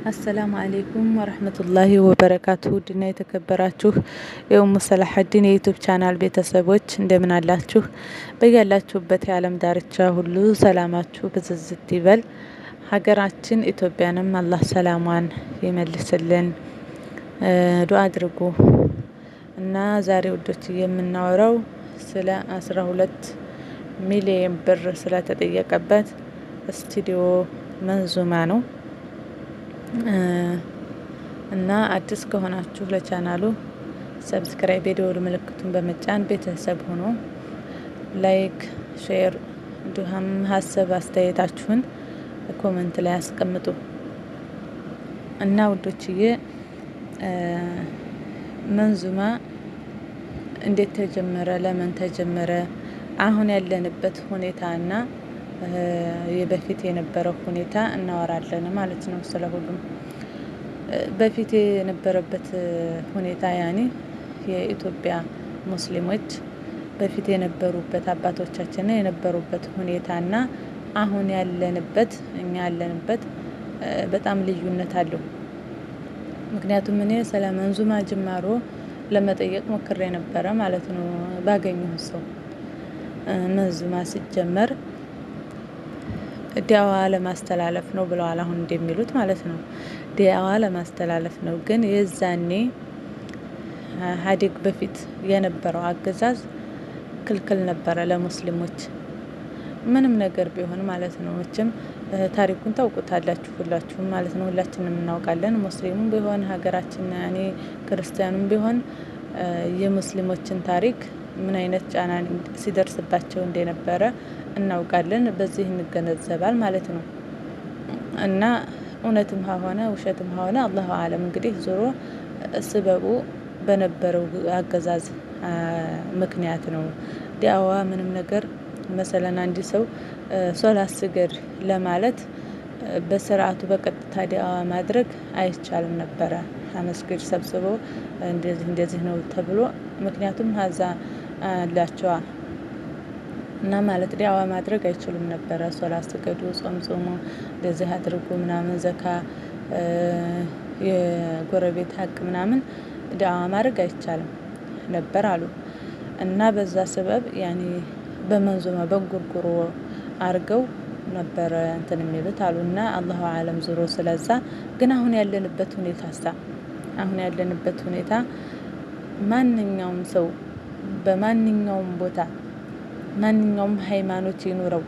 السلام عليكم ورحمة الله وبركاته። ውድና የተከበራችሁ የኡሙ ሰላሀዲን የ YouTube channel ቤተሰቦች፣ እንደምን አላችሁ? በያላችሁበት የዓለም ዳርቻ ሁሉ ሰላማችሁ ብዝዝት ይበል። ሀገራችን ኢትዮጵያንም አላህ ሰላሟን ይመልስልን፣ ዱአ አድርጉ። እና ዛሬ ውዶች የምናወራው ስለ 12 ሚሊየን ብር ስለተጠየቀበት ስቱዲዮ መንዙማ ነው። እና አዲስ ከሆናችሁ ለቻናሉ subscribe፣ የደወል ምልክቱን በመጫን ቤተሰብ ሆኖ like፣ share እንዲሁም ሀሳብ አስተያየታችሁን comment ላይ አስቀምጡ። እና ውዶችዬ፣ መንዙማ እንዴት ተጀመረ? ለምን ተጀመረ? አሁን ያለንበት ሁኔታና የበፊት የነበረው ሁኔታ እናወራለን ማለት ነው። ስለ ሁሉም በፊት የነበረበት ሁኔታ፣ ያኔ የኢትዮጵያ ሙስሊሞች በፊት የነበሩበት፣ አባቶቻችን የነበሩበት ሁኔታና አሁን ያለንበት፣ እኛ ያለንበት በጣም ልዩነት አለው። ምክንያቱም እኔ ስለ መንዙማ ጅማሮ ለመጠየቅ ሞክሬ ነበረ ማለት ነው። ባገኘሁት ሰው መንዙማ ሲጀመር ዲያዋ ለማስተላለፍ ነው ብለዋል። አሁን እንደሚሉት ማለት ነው፣ ዲያዋ ለማስተላለፍ ነው። ግን የዛኔ ሀዲግ በፊት የነበረው አገዛዝ ክልክል ነበረ ለሙስሊሞች ምንም ነገር ቢሆን ማለት ነው። መቼም ታሪኩን ታውቁታላችሁ ሁላችሁም ማለት ነው። ሁላችንም እናውቃለን። ሙስሊሙም ቢሆን ሀገራችን ያኔ ክርስቲያኑም ቢሆን የሙስሊሞችን ታሪክ ምን አይነት ጫና ሲደርስባቸው እንደነበረ እናውቃለን። በዚህ እንገነዘባል ማለት ነው። እና እውነትም ሆነ ውሸትም ሆነ الله أعلم፣ እንግዲህ ዞሮ ስበቡ በነበረው አገዛዝ ምክንያት ነው። ዲያዋ ምንም ነገር መሰለን አንድ ሰው ሶላት ስገድ ለማለት በስርዓቱ በቀጥታ ዲያዋ ማድረግ አይቻልም ነበረ። መስጊድ ሰብስበው እንደዚህ እንደዚህ ነው ተብሎ፣ ምክንያቱም ሀዛ አላቸዋ እና ማለት ዲያዋ ማድረግ አይችሉም ነበረ። ሶላት ስገዱ፣ ጾም ጾሙ፣ እንደዚህ አድርጉ ምናምን፣ ዘካ፣ የጎረቤት ሀቅ ምናምን ዳዋ ማድረግ አይቻልም ነበር አሉ። እና በዛ ሰበብ ያኔ በመንዙማ በእንጉርጉሮ አርገው ነበረ እንትን የሚሉት አሉ። እና الله أعلم ዞሮ ስለዛ ግን አሁን ያለንበት ሁኔታ ሳ አሁን ያለንበት ሁኔታ ማንኛውም ሰው በማንኛውም ቦታ ማንኛውም ሃይማኖት ይኑረው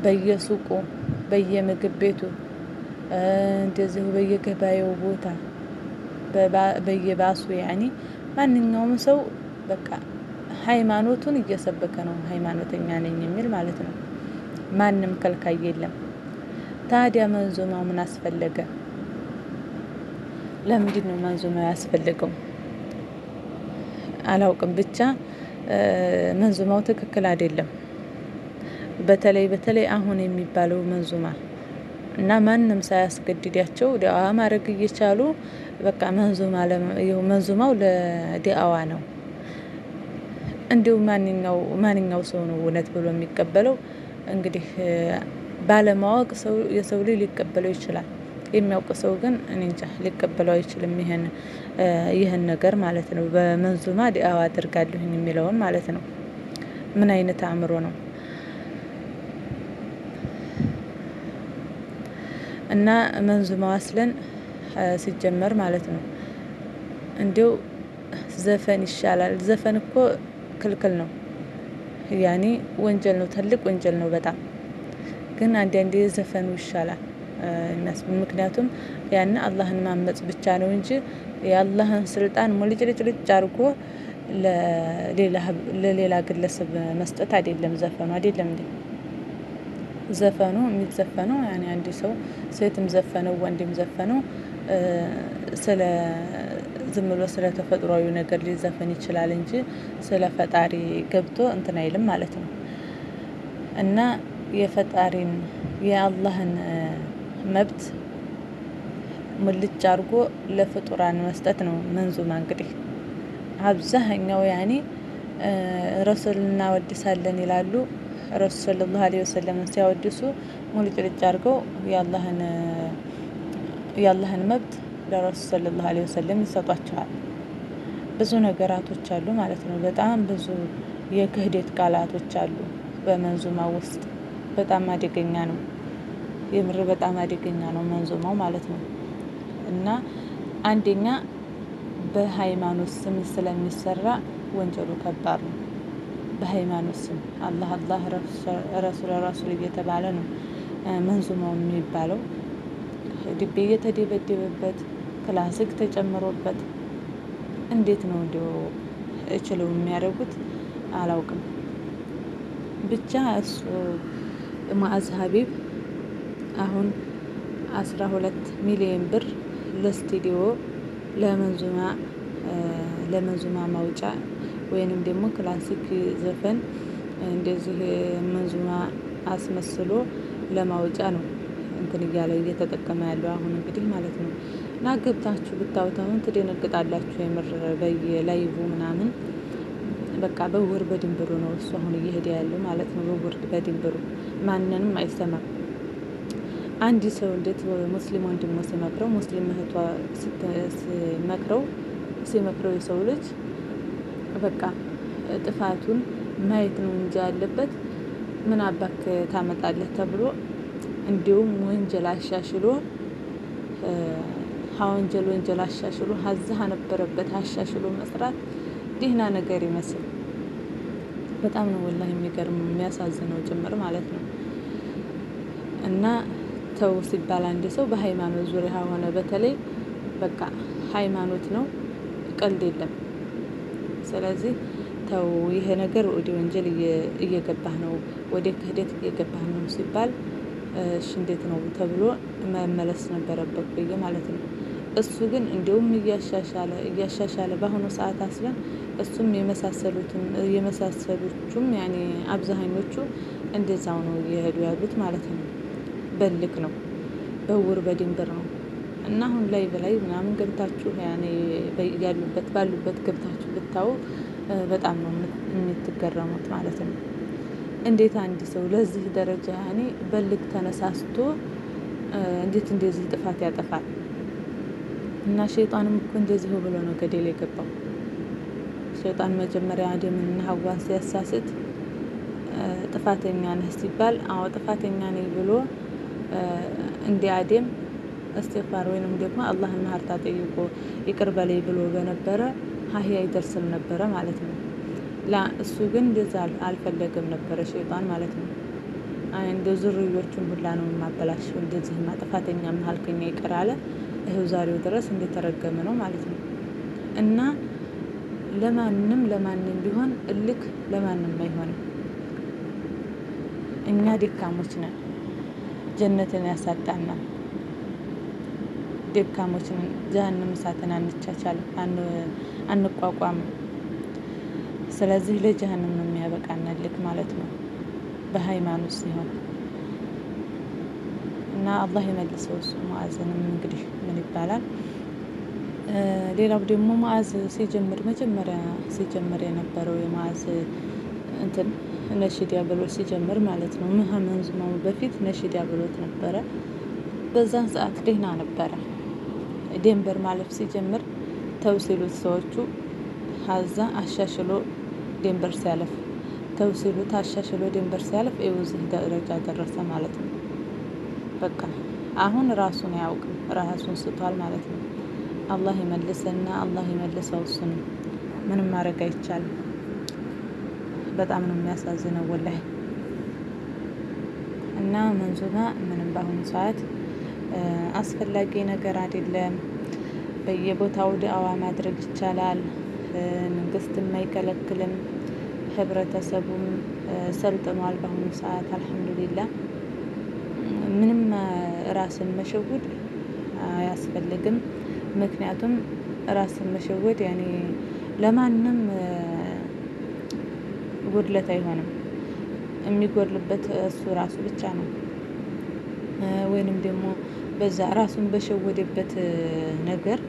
በየሱቁ፣ በየምግብ ቤቱ፣ እንደዚሁ በየገበያው ቦታ፣ በየባሱ ያኒ ማንኛውም ሰው በቃ ሃይማኖቱን እየሰበከ ነው። ሃይማኖተኛ ነኝ የሚል ማለት ነው። ማንም ከልካይ የለም። ታዲያ መንዙማው ምን አስፈለገ? ለምንድን ነው መንዙማው ያስፈለገው? አላውቅም። ብቻ መንዙማው ትክክል አይደለም። በተለይ በተለይ አሁን የሚባለው መንዙማ እና ማንም ሳያስገድዳቸው ዲአዋ ማድረግ እየቻሉ በቃ መንዙማ፣ መንዙማው ለዲአዋ ነው። እንዲሁ ማንኛው ሰው ነው እውነት ብሎ የሚቀበለው? እንግዲህ ባለማወቅ ሰው የሰው ልጅ ሊቀበለው ይችላል። የሚያውቅ ሰው ግን እኔ እንጃ ሊቀበለው አይችልም። ይህን ነገር ማለት ነው። በመንዙማ ዲአዋ አድርጋለሁኝ የሚለውን ማለት ነው። ምን አይነት አእምሮ ነው? እና መንዙማው አስለን ሲጀመር ማለት ነው እንዲው ዘፈን ይሻላል። ዘፈን እኮ ክልክል ነው፣ ያኔ ወንጀል ነው፣ ትልቅ ወንጀል ነው በጣም። ግን አንዳንዴ ዘፈኑ ይሻላል። ምክንያቱም ያን አላህን ማመጽ ብቻ ነው እንጂ የአላህን ስልጣን ሙልጭልጭልጭ አድርጎ ለሌላ ግለሰብ መስጠት አይደለም ዘፈኑ፣ አይደለም እንዴ? ዘፈኑ የሚዘፈነው ያኔ አንድ ሰው ሴትም ዘፈነው ወንድም ዘፈነው ስለ ዝም ብሎ ስለ ተፈጥሯዊ ነገር ሊዘፈን ይችላል እንጂ ስለ ፈጣሪ ገብቶ እንትን አይልም ማለት ነው። እና የፈጣሪን የአላህን መብት ሙልጭ አድርጎ ለፍጡራን መስጠት ነው መንዙማ። እንግዲህ አብዛኛው ያኔ ረሱል እናወድሳለን ይላሉ። ረሱል ሰለላሁ ዐለይሂ ወሰለም ሲያወድሱ ሙልጭልጭ አድርገው የአላህን የአላህን መብት ለረሱል ሰለላሁ ዐለይሂ ወሰለም ይሰጧቸዋል። ብዙ ነገራቶች አሉ ማለት ነው። በጣም ብዙ የክህደት ቃላቶች አሉ በመንዙማ ውስጥ። በጣም አደገኛ ነው። የምር በጣም አደገኛ ነው መንዙማው ማለት ነው። እና አንደኛ በሃይማኖት ስም ስለሚሰራ ወንጀሉ ከባድ ነው። በሃይማኖት ስም አላህ አላህ፣ ረሱል ረሱል እየተባለ ነው መንዙማው የሚባለው። ድቤ እየተደበደበበት፣ ክላሲክ ተጨምሮበት እንዴት ነው እንዲው እችለው የሚያደርጉት አላውቅም። ብቻ እሱ ሙአዝ ሀቢብ አሁን 12 ሚሊዮን ብር ለስቱዲዮ ለመንዙማ ማውጫ ወይንም ደግሞ ክላሲክ ዘፈን እንደዚህ መንዙማ አስመስሎ ለማውጫ ነው እንትን እያለ እየተጠቀመ ያለው አሁን እንግዲህ ማለት ነው። እና ገብታችሁ ብታዩት አሁን ትደነግጣላችሁ። የምር በየላይቡ ምናምን በቃ በውር በድንብሩ ነው እሱ አሁን እየሄደ ያለው ማለት ነው። በውር በድንብሩ ማንንም አይሰማም። አንድ ሰው እንዴት ሙስሊም ወንድሞ ሲመክረው፣ ሙስሊም እህቷ ሲመክረው የሰው ልጅ በቃ ጥፋቱን ማየት ነው እንጂ ያለበት ምን አባክ ታመጣለህ ተብሎ እንዲሁም ወንጀል አሻሽሎ፣ ወንጀል ወንጀል አሻሽሎ ሀዛህ ነበረበት አሻሽሎ መስራት ደህና ነገር ይመስል በጣም ነው ወላሂ የሚገርም፣ የሚያሳዝነው ጭምር ማለት ነው። እና ተው ሲባል አንድ ሰው በሃይማኖት ዙሪያ ሆነ በተለይ በቃ ሃይማኖት ነው፣ ቀልድ የለም። ስለዚህ ተው፣ ይሄ ነገር ወደ ወንጀል እየገባህ ነው፣ ወደ ክህደት እየገባህ ነው ሲባል እሺ እንዴት ነው ተብሎ መመለስ ነበረበት ብዬ ማለት ነው። እሱ ግን እንዲሁም እያሻሻለ እያሻሻለ በአሁኑ ሰዓት አስለን እሱም የመሳሰሉትም የመሳሰሉቹም ያኔ አብዛኞቹ እንደዛው ነው እየሄዱ ያሉት ማለት ነው። በልክ ነው፣ በውር በድንብር ነው። እና አሁን ላይ በላይ ምናምን ገብታችሁ ያኔ ያሉበት ባሉበት ገብታችሁ ብታዩ በጣም ነው የምትገረሙት ማለት ነው። እንዴት አንድ ሰው ለዚህ ደረጃ ያኔ በልክ ተነሳስቶ እንዴት እንደዚህ ጥፋት ያጠፋል? እና ሸይጣንም እኮ እንደዚሁ ብሎ ነው ገደል የገባው። ሸይጣን መጀመሪያ አደምንና ሐዋን ሲያሳስት ጥፋተኛ ነህ ሲባል አዎ ጥፋተኛ ነኝ ብሎ እንደ አደም እስትግፋር ወይንም ደግሞ አላህን ምህረት ጠይቆ ይቅር በለኝ ብሎ በነበረ ሀሂ አይደርስም ነበረ ማለት ነው። ላ እሱ ግን እንደዛ አልፈለገም ነበረ ሸይጣን ማለት ነው። አይ እንደ ዝርዮቹን ሁላ ነው የማበላሸው፣ እንደዚህማ ጥፋተኛ መሀልከኛ ይቅር አለ። ይኸው ዛሬው ድረስ እንደተረገመ ነው ማለት ነው። እና ለማንም ለማንም ቢሆን እልክ ለማንም አይሆንም። እኛ ደካሞች ነን፣ ጀነትን ያሳጣናል። ደካሞች ነን፣ ጀሀነም እሳትን አንቻቻልም፣ አንቋቋምም። ስለዚህ ለጀሀነም ነው የሚያበቃን እልክ ማለት ነው በሃይማኖት ሲሆን። እና አላህ የመልሰው እሱ ሙአዝንም እንግዲህ ምን ይባላል። ሌላው ደግሞ ሙአዝ ሲጀምር፣ መጀመሪያ ሲጀምር የነበረው የሙአዝ እንትን ነሽዲያ ብሎ ሲጀምር ማለት ነው። መንዙማው በፊት ነሽዲያ ብሎት ነበረ። በዛን ሰዓት ደህና ነበረ። ደንበር ማለፍ ሲጀምር ተው ሲሉት ሰዎቹ ሀዛ አሻሽሎ ደንበር ሲያለፍ፣ ተው ሲሉት አሻሽሎ ደንበር ሲያለፍ ይኸው እዚህ ደረጃ ደረሰ ማለት ነው። በቃ አሁን ራሱን አያውቅም፣ ራሱን ስቷል ማለት ነው። አላህ ይመልስና አላህ ይመልሰው እሱንም ምንም ማድረግ አይቻልም። በጣም ነው የሚያሳዝነው ወላሂ። እና መንዙማ ምንም በአሁኑ ሰዓት አስፈላጊ ነገር አይደለም። በየቦታው ዳዕዋ ማድረግ ይቻላል። መንግስትም አይከለክልም። ህብረተሰቡም ሰልጥኗል በአሁኑ ሰዓት አልሐምዱሊላህ። ምንም ራስን መሸወድ አያስፈልግም። ምክንያቱም ራስን መሸወድ ያኔ ለማንም ጉድለት አይሆንም። የሚጎድልበት እሱ ራሱ ብቻ ነው። ወይንም ደግሞ በዛ ራሱን በሸወደበት ነገር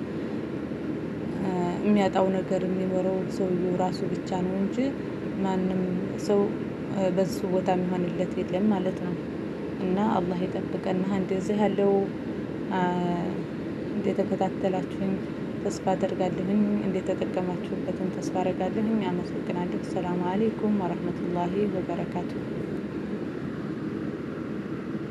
የሚያጣው ነገር የሚኖረው ሰውየው ራሱ ብቻ ነው እንጂ ማንም ሰው በሱ ቦታ የሚሆንለት የለም ማለት ነው። እና አላህ ይጠብቀን። እንደዚህ ያለው እንደተከታተላችሁኝ ተስፋ አደርጋለሁኝ። እንደተጠቀማችሁበትም ተስፋ አደርጋለሁኝ። አመሰግናለሁ። ሰላም አሌይኩም ወረህመቱላሂ ወበረካቱ።